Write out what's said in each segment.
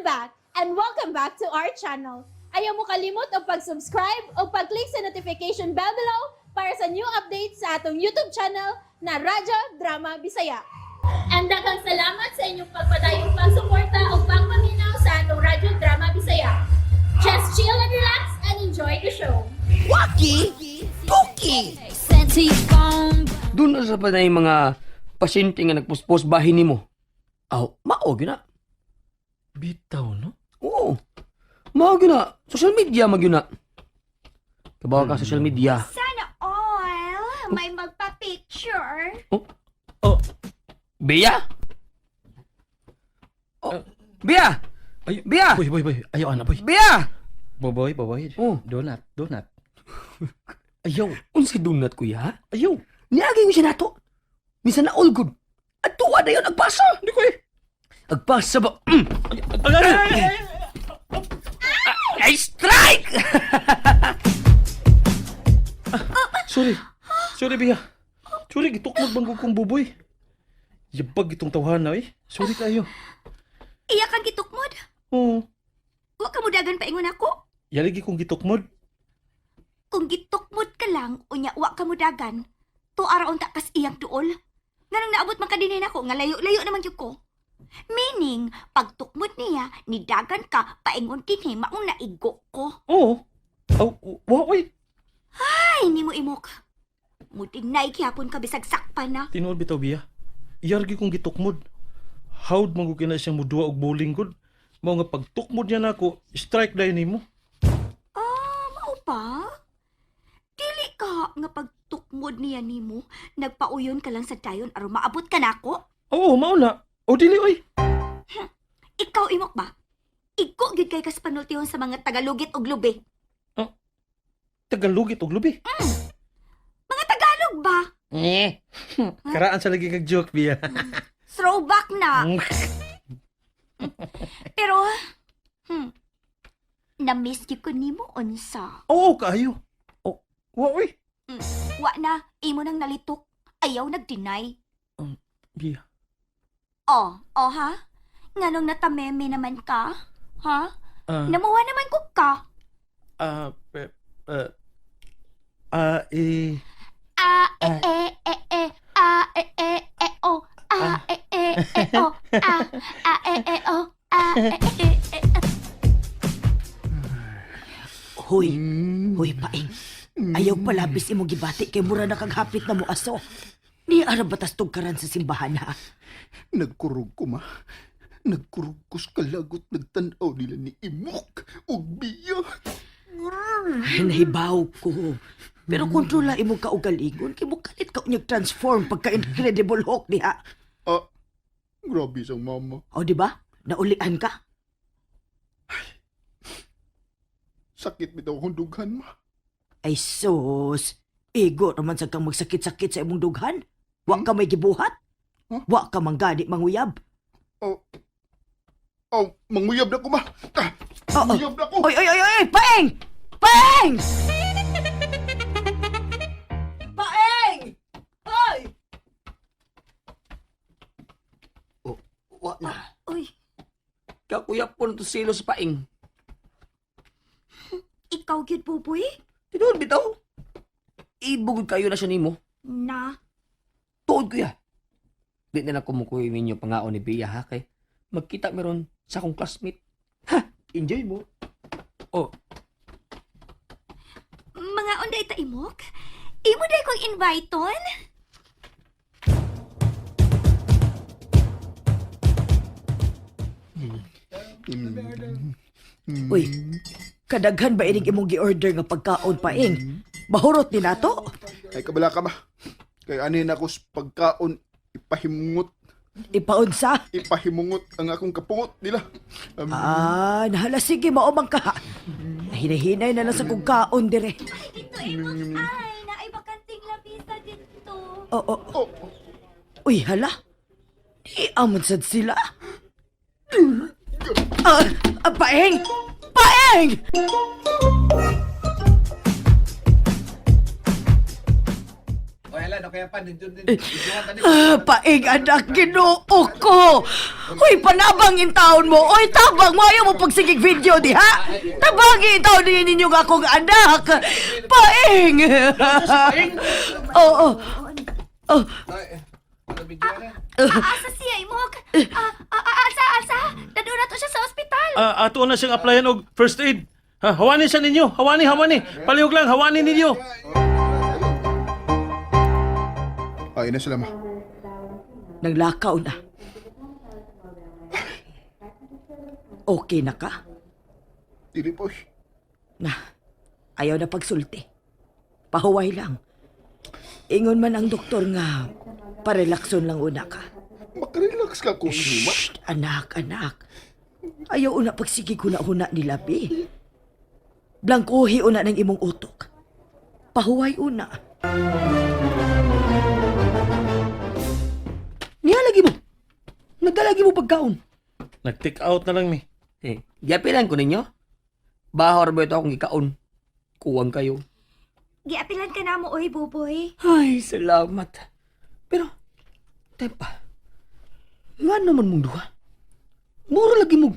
I'm back and welcome back to our channel. Ayaw mo kalimot og pag-subscribe o pag-click sa notification bell below para sa new updates sa atong YouTube channel na Radyo Drama Bisaya. And daghang salamat sa inyong pagpadayong pagsuporta o pagpaminaw sa atong Radyo Drama Bisaya. Just chill and relax and enjoy the show. Waki! Tuki! Sent to your phone. Doon na sa panay mga pasyente nga nagpuspos bahin nimo. Aw, mao gyud na. Bitaw, no? Oo. Mao gyud na. Social media man gyud na. Kabaw ka social media. Sana all may magpa-picture. Oh, Bea? Oh, Bea! Ay, Bea! Boy, boy, boy. Ayaw, ana, boy. Bea! Boboy, boboy. Oh. Donut, donut. Ayaw, Unsay donut kuya? ayaw. Niagi ko siya nato. Minsan na all good. At tuwa na yun, agpasa. Hindi ko eh. Agpasa ba? Mm. Ay, ay, ay, ay. Ay, strike! Sorry. Sorry, Bea. Sorry, gitukmod bang kong buboy. Yabag itong tawhana, eh. Sorry kayo. Iya kang gitukmod. Oo. Wa ka mudagan paingon ako. Yaligi kong gitukmod. Kung gitukmod ka lang, unya wa ka mudagan. Tuara unta kas iyang duol. Nganong naabot man ka dinhi nako nga layo-layo naman gyud ko. Meaning, pagtukmod niya, nidagan ka, paingon dinhi maong naigo ko. Oo. Aw, wa, oy. Ay, nimo imok. Mutinay gihapon ka bisag sakpan na. Tinuod bitaw, Bea. Iyargi kong gitukmod. Howd man ko kina siyang muduwa og bowling good. Mao nga pagtukmod niya nako, strike dayon nimo. Ah, mao pa? Dili ka nga pagtukmod niya nimo, nagpauyon ka lang sa dayon aron maabot ka nako. Oo, mao na. O dili oy. Ikaw imok ba? Igo gyud kay kas panultihon sa mga Tagalogit og lubi. Tagalogit og lubi. Mga Tagalog ba? Eh. Karaan sa lagi kag joke, Bea. Throwback na. Pero na-miss gyud ko nimo unsa. Oo, kaayo. Oh, wa oy. Wa na, imo nang nalitok. Ayaw nag-deny. Bea. Oh, oh ha? Nganong natameme naman ka? Ha? Ah, Namuha naman ko ka. ah, eh, ah, ah, eh, A, e, e, e, e, a, e, e, e, o, a, e, e, e, o, a, a, e, e, o, a, e, e, e, e. Hoy, hoy paing. Ayaw palabis imong gibati kay mura na kag hapit na mo aso. Ni ara batas tugkaran sa simbahan ha. Nagkurog ko ma. Nagkurog ko sa kalagot nagtanaw nila ni Imok ug Biya. Ay, nahibaw ko. Pero kontrola imong kaugalingon kay mukalit ka unyag transform pagka Incredible Hulk diha. Ah, grabe sang mama. O di ba? Naulian ka? Sakit bitaw akong dughan ma. Ay sus. Igo naman sa kang magsakit-sakit sa imong dughan. Wa ka may gibuhat. Huh? Wa ka manggani manguyab. Oh, oh, manguyab na ko ma. Ah, Oo. manguyab na ko. Oy, oy, oy, oy! Paeng! Paeng! Paeng! Oy! Oh, wa na. Uy, Kakuya po na to silo sa paing. ikaw gyud buboy? Tinuod bitaw. Ibugod kayo na siya nimo. Na. Tuod kuya. Di na lang kumukuy ninyo pangaon ni Bea ha kay magkita meron sa akong classmate. Ha, enjoy mo. Oh, Mga unday ta imok? Imo day kong inviteon? Uy, kadaghan ba ining imong gi-order nga pagkaon, Paeng? Bahurot ni nato? Ay kabala ka ma. Kay anin ako sa pagkaon ipahimungot, Ipaunsa? ipahimungot ang akong kapungot nila. Ah, nahala sige, maumang ka. Hinahinay na lang sa kong kaon dire. Ay, dito imok. Ay, naay bakanting labisa dito. Oo. Oh, Uy, hala. Di amon sad sila. Ah, ah, Paeng! Paeng! Oy, Alan. Ah, paing anak, Ginoo ko. Uy, panabang in taon mo. Uy, tabang mo. Ayaw mo pagsigig video di ha? Tabangin in taon ninyo nga akong anak. Paing! Oo. Oh. Asa siya, Imok? Asa, asa? Dadun na to siya sa ospital. Ah, ato na siyang applyan og first aid. Ha, hawani siya ninyo. Hawani, hawani. Palihog lang, hawani ninyo. Ay na sila ma. Naglakaw na. Okay na ka? Dili po. Na, ayaw na pagsulti. Pahuway lang. Ingon man ang doktor nga, parelakson lang una ka. Makarelax ka ko ma. Shh, anak, anak. Ayaw una pagsigig huna-huna ni Labi. Blangkuhi una ng imong utok. Pahuway una. Niya lagi mo. Nagdalagi mo pagkaon. Nag-take out na lang mi. Eh, giapilan ko ninyo. Bahor ba ito akong gikaon? Kuwang kayo. Giapilan ka na mo, oy, Buboy. Ay, salamat. Pero, tempa. Nga naman mong duha. Mura lagi mo.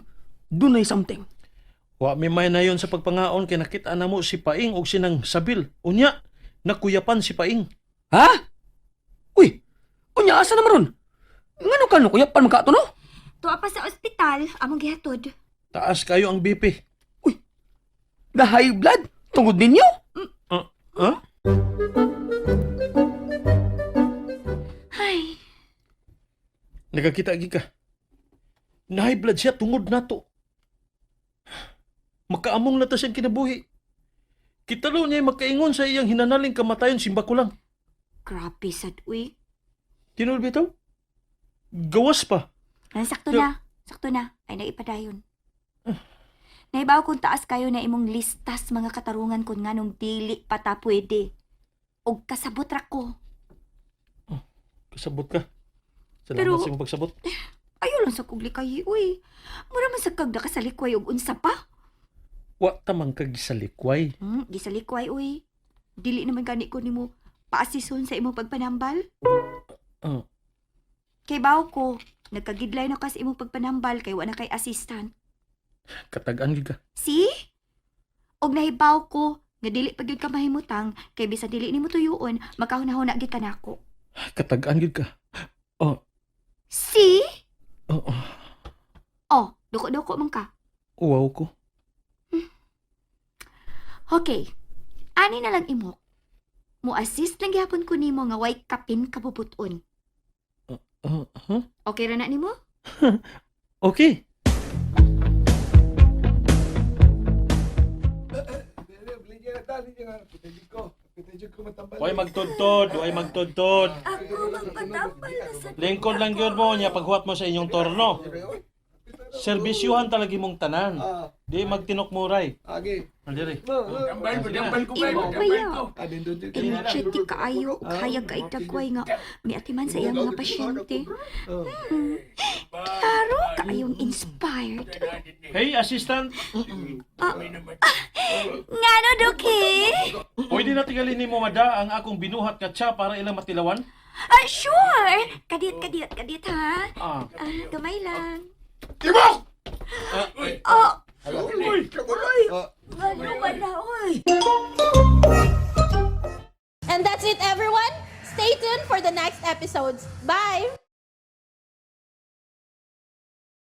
Dunay something. Wa mi may na yon sa pagpangaon kay nakita na mo si Paing og sinang sabil. Unya, nakuyapan si Paing. Ha? Uy, unya asa naman ron? Ngano ka no kuyapan magkaato no? Tuwa pa sa ospital, among gihatod. Taas kayo ang BP. The high blood? Tungod ninyo? Ah, ah? Ay, Nagakita gi ka. Na high blood siya tungod nato. Makaamong na ta siyang kinabuhi. Kitalo niya makaingon sa iyang hinanaling kamatayon simba ko lang. grabe sad, uy. Tinul bitaw? Gawas pa. Ah, sakto na. Sakto na. Ay, naipadayon. Naibaw kung taas kayo na imong listas mga katarungan kun nganong dili pa ta pwede. Og kasabot ra ko. Kasabot ka. Salamat Pero- sa imong pagsabot. Ayo lang sa kog likay, uy. Mura man sa kag nakasalikway og unsa pa. Wa tamang kag salikway. Gisalikway, uy. Dili naman gani ko nimo paasison sa imong pagpanambal. Ah. Kay baw ko, nagkagidlay na ka sa imong pagpanambal kay wa na kay assistant. Katag-an gid ka. See? Og nahibaw ko nga dili pa gyud ka mahimutang kay bisan dili nimo tuyuon, makahunahuna gyud ka nako. Katag-an gid ka. Oh, See? oh, oh. Oh, duko-duko man ka. Uwaw ko. Okay. Ani na lang imok. Mo-assist lang gyapon ko nimo nga way kapin kabubuton. Ah, huh? Okay ra na nimo? Okay. Way magtudtod, way magtudtod. Ako magpatambal na sa Lingkod lang gyud mo niya paghuwat mo sa inyong torno. Serbisyuhan talaga mong tanan. Di magtinokmuray. Agi. Andiri. Imok ba ya? Energetic kaayo ug hayag kay dagway nga miatiman sa iyang mga pasyente. Klaro kaayong inspired. Hey, assistant. Ngano, Doki? Pwede na tingalin nimo mada ang akong binuhat nga tsa para ilang matilawan? Ah, sure! Kadiyot, kadiyot, kadiyot, ha? Ah. Ah, gamay lang. Imok! Oh, Uy! ngano ba na, oy? And that's it, everyone. Stay tuned for the next episodes. Bye!